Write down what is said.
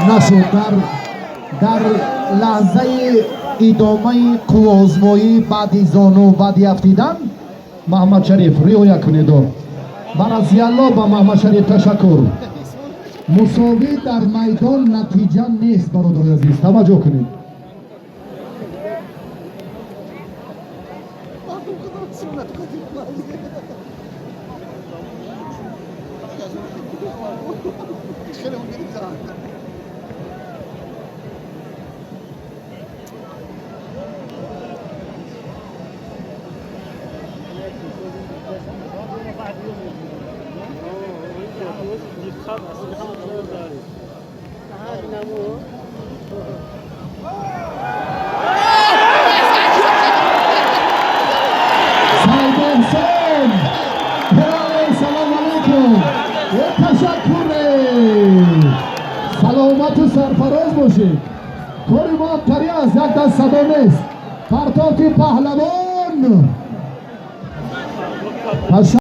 Нашуд. Дар лаҳзаи идомаи қувваозмоӣ, баъди зону, баъди афтидан, Маҳмадшариф, риоя кунеду. Баразиялло ба Маҳмадшариф ташаккур. Мусовӣ дар майдон натиҷа нест, бародари азиз, таваҷҷӯҳ кунед. Сайдеҳсон, салом алайкум, ташаккур, саломату сарфароз бошед. Кори мо ҳамтарӣ аст, як даст садо нест. Партофти паҳлавон.